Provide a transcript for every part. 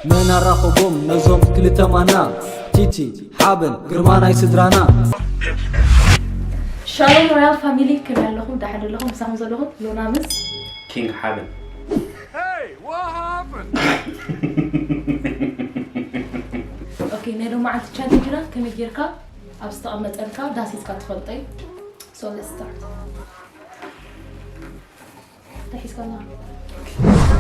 መን ኣራኸቦም ነዞም ክልተ ማና? ቲቲ ሓበን ግርማ ናይ ስድራና። ሻሎም ሮያል ፋሚሊ፣ ከመይ ኣለኹም? ደሓን ኣለኹም? ምሳኹም ዘለኹም ሎና ምስ ኪንግ ሓበን። ኦኬ፣ ናይ ሎማዓንቲ ቻሌንጅና ከመይ ጌርካ ኣብ ዝተቐመጠልካ ዳስ ሒዝካ ትፈልጦ እዩ። So let's start። እንታይ ሒዝካ ኣለኻ?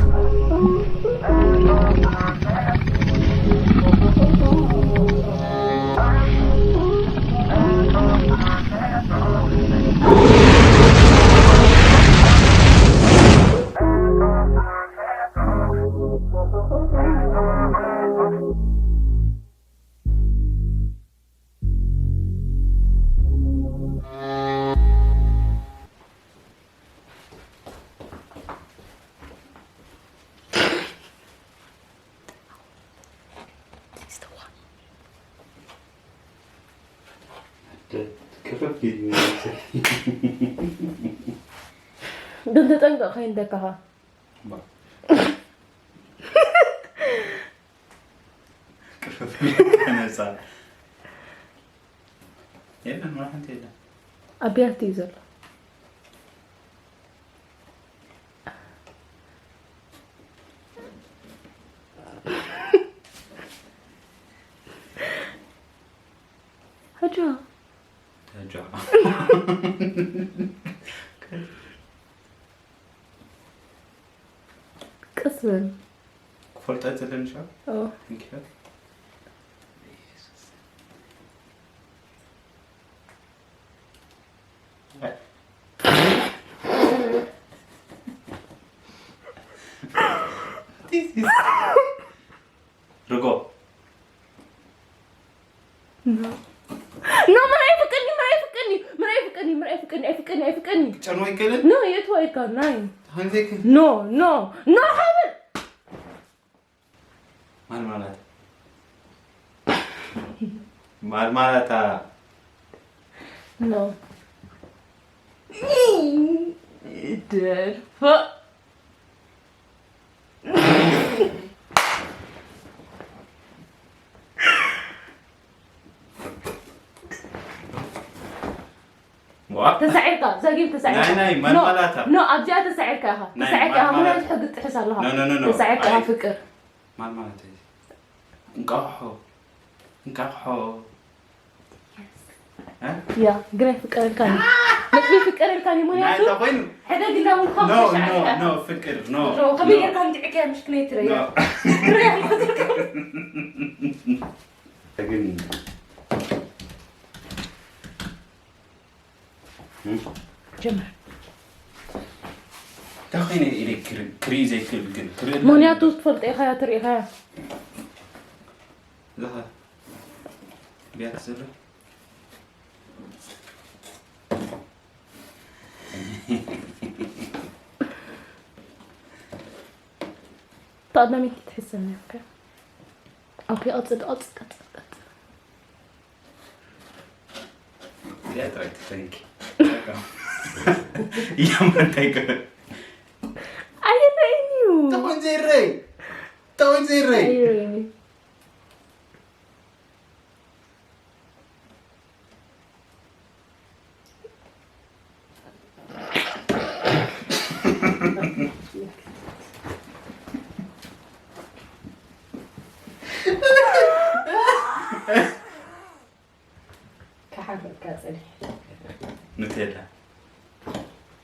ግን ተጠንቀቕ ከይንደካኻ። ነፃ የለን፣ ዋላ ሓንቲ የለን። ኣብ ቢያቲ እዩ ዘሎ። ሕጆ ሕጆ ቅስ በል። ክፈልጦ ዘለኒ ሻ ኦ። እንኪ ርጎ ኖ፣ ምርኣይ ፍቀድኒ፣ ምርኣይ ፍቀድኒ፣ ምርኣይ ፍቀድኒ፣ ምርኣይ ፍቀድኒ፣ ኣይፍቀድኒ፣ ኣይፍቀድኒ። ጨኖ ይከልን ኖ፣ የእትዋ ኢልካ፣ ናይ። ሃንዜክ ኖ፣ ኖ፣ ኖ፣ ሓብል። ማል ማላታ ማል ማላታ ኖ። ደርፎ። ዋ ተሳዒርካ፣ ዛጊም ተሳዒርካ። ናይ፣ ናይ፣ ኖ፣ ማልማላታ። ኖ፣ ኣብዚኣ ተሳዒርካ ኢኻ። ናይ፣ ተሳዒርካ ኢኻ፣ ማልማላታ። ምኽንያቱ ሕጊ ትጥሕስ ኣለኻ። ኖ፣ ኖ፣ ኖ፣ ኖ። ተሳዒርካ ኢኻ ኣይ። ፍቅር። ማል ማላታ እዩ። እንቃቕሖ እንቃቕሖ እ? ያ፣ ግን ኣይፍቀረልካን እዩ። መጥቢ ይፍቀረልካን እዩ፣ ናይ ምኽንያቱ እንታይ ኮይኑ ሕደ ግላዊ እንኳ ኖ ኖ ተሳዒርካ። ኖ ፍቅር ኖ ኖ፣ ከመይ ኖ። ጌርካ ንትዕቀያ ምሽ ክነይ ትረያ? ኖ። ትረያ ክትልካ። ግን ጀመር። እንታይ ኮይነ ኢለ ክር- ክርኢ ዘይክእል ግን ክርኢ ምኽንያቱ ትፈልጦ ኢኻያ፣ ትርኢ ኢኻያ። እዛ ኸ ብያ ትዘሎ ተቐዳሚት ክትሕሰብ ነርካ። ኦኬ፣ ቀጽል፣ ቀጽል፣ ቀጽል፣ ቀጽል። እዚኣ ጥራይ ትፈንኪ እያማ እንታይ ገበ ኣይረኣይን እዩ። ተኾን ዘይረይ ተኾን ዘይረይ ኣይረኣይን እዩ። ክሓርቀካ ጸኒሐ። ኑቴላ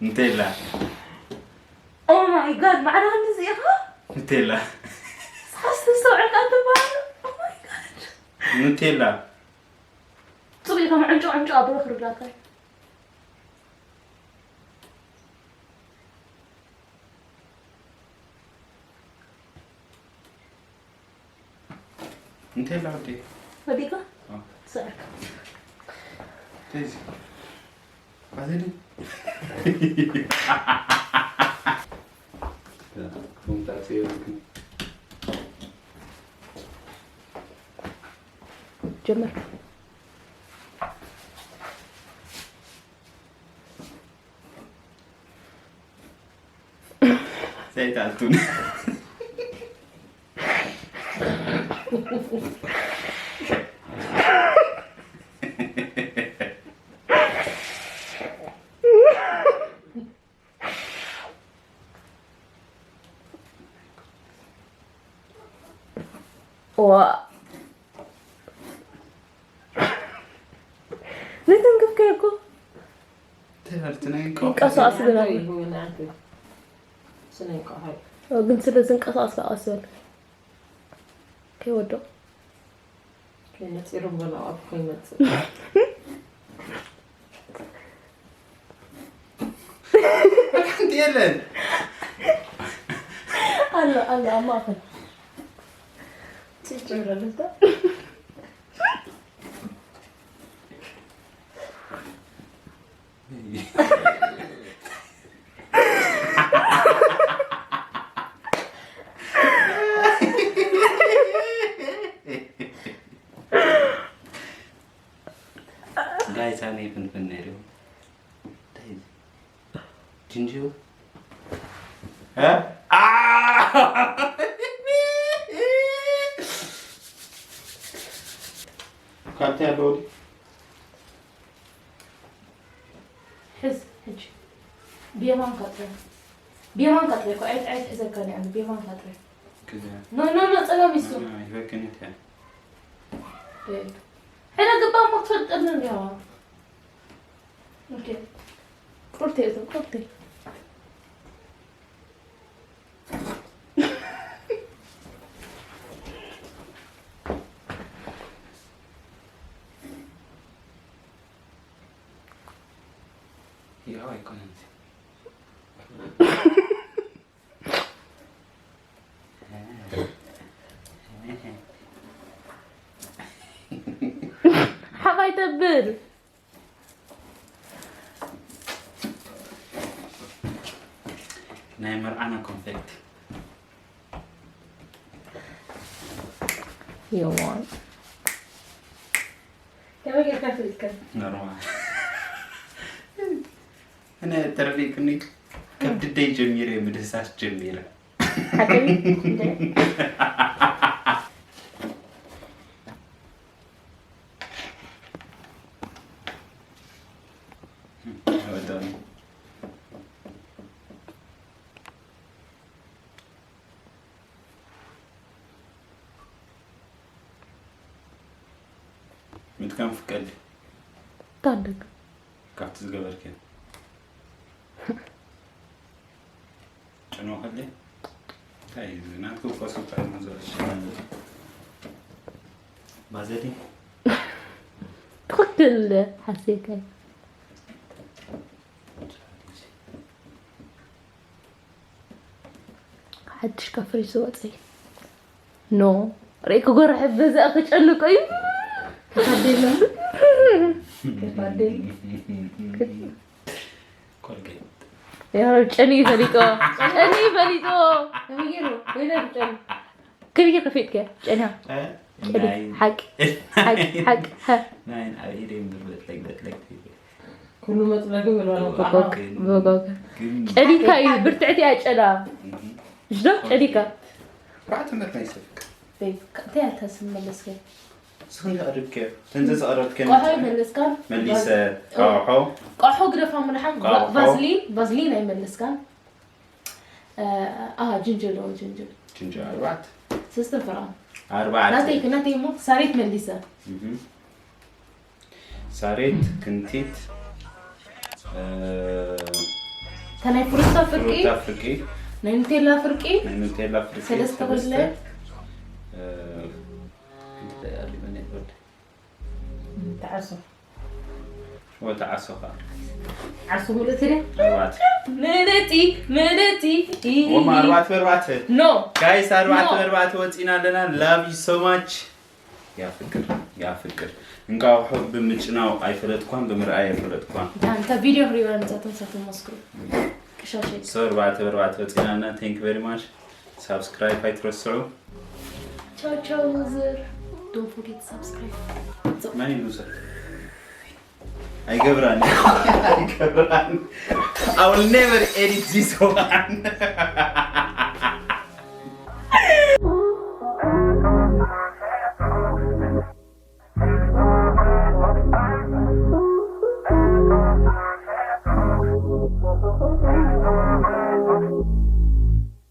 ኑቴላ Oh my God፣ ማዕረ ክንድዚ ኢኻ? ኑቴላ ሳስ ተስተውዕልካ ትበሃል? Oh my God። ኑቴላ ጽቡቕ ኢኻ፣ መዕንጮ ዕንጮ ኣብሎ ክርዳካ። እንታይ ላውዴ ወዲካ አ። ሰዓት ተዚ ባዘኒ ጀመር። እንታይ ትኣልቱን? ዋ ነተንከፍከ እኮ ተላልትና ይንቀሳቀስ ግን ኣሎ። ግን ስለ ዝንቀሳቀስ ከዓ ቀስ በል ከይወድቕ። ከይነፂሩ በላ ኣብ ከይመፅእ ሓንቲ የለን ኣሎ ኣሎ ኣብ ማእኸል ጭጭ ብለልታ ጋይስ ኣነ ይፍንፍን ነይሩ። እንታይ እዩ? ጅንጅብል? እ? ኣ! ካብቲ ኣለዎ ድዩ? ሕዝ ሕጂ ብየማንካ ጥረ ብየማንካ ጥረ እኮ ኣየት ኣየት ሕዘካ ኒያ ብየማንካ ጥረ ግዜ ኖ ኖ ኖ ጸላም ይሱ ይበክን እተ ሕደ ግባ ሞ ትፈልጠኒ እንዲያ ኦኬ ቁርቴ እዞም ቁርቴ ያው ኣይኮነን። ሓባይ ተብል ናይ መርዓና ኮንፌት የዋን ከመይ ጌርካ ፍሊጥካ ኖርማል። እነ ተረፊቅኒ ከብድደይ ጀሚረ ምድህሳስ ጀሚረ። ሓቀይ እንደ ወዳኒ ምጥቃም ፍቀድ ታደግ ካብቲ ዝገበርክዮ ጭኖ ከለ እንታይ እዩ ናትኩ ቆሱ ጣዕሙ ዘበሽ ባዘዲ ትኽክል ሓሴካይ ሓድሽ ካብ ፍሪጅ ዝወፀ ኖ ርእይ ክጎርሕ በዛ ክጨንቆ እዩ ከባድ የለን ከባድ የለን ኮልጌት ጨኒ ፈሊጦ ጨኒ ፈሊጦ ከመይ ገይሩ ወይላ ብጨኑ ከመይ ጌርካ ፈሊጥካ ጨኒ ጨኒ ሓቂ ሓቂ ሓቂ ናይን ኣብ ኢደይ ምድር በጥለግ በጥለግ ኩሉ መፅለጊ ብለዋላ በጎግ በጎግ ጨኒካ እዩ ብርትዕቲ እያ ጨና እሽዶ ጨኒካ ራዕቲ መርናይ ሰፍቅ እንታይ ኣልካ ስም መለስከ ስኽን ኣድብከ ተንተ ዝቐረብከ ቆሖ ይመለስካን መሊሰ ቃውሖ ቆሖ ግደፋ ምልሓም ቆሖ። ቫዝሊን ቫዝሊን ኣይመለስካን አ ጅንጀሎ ጅንጀሎ ጅንጀ ኣርባዕት ስስትን ፍራም ኣርባዕት ናተይ ናተይ እሞ ሳሬት መሊሰ ሳሬት ክንቲት ተናይ ፍሩታ ፍርቂ ፍሩታ ፍርቂ ናይ ኑቴላ ፍርቂ ናይ ኑቴላ ፍርቂ ሰለስተ ኮስለ ተዓሶ ወተዓሶኻ ዓርሱ ሙሉእ ትደ ኣርባዕተ ምልእቲ ምልእቲ ወማ ኣርባዕተ በርባዕተ ኖ ጋይስ ኣርባዕተ ኖ። በርባዕተ ወፂና ኣለና love you so much ያ ፍቅር ያ ፍቅር እንቃውሖ ብምጭናው ኣይፈለጥኳን ብምርኣይ ኣይፈለጥኳን ዳንተ ቪዲዮ ክሪባ ንሳቶም ሳቶም መስክሩ ቅሻሸይ so ኣርባዕተ በርባዕተ ወፂና ኣለና thank you very much subscribe ኣይትረስዑ ቻው ቻው ዩዘር don't forget to subscribe መን ይሉ ሰብ ኣይገብራን ኣይገብራን I will never edit this one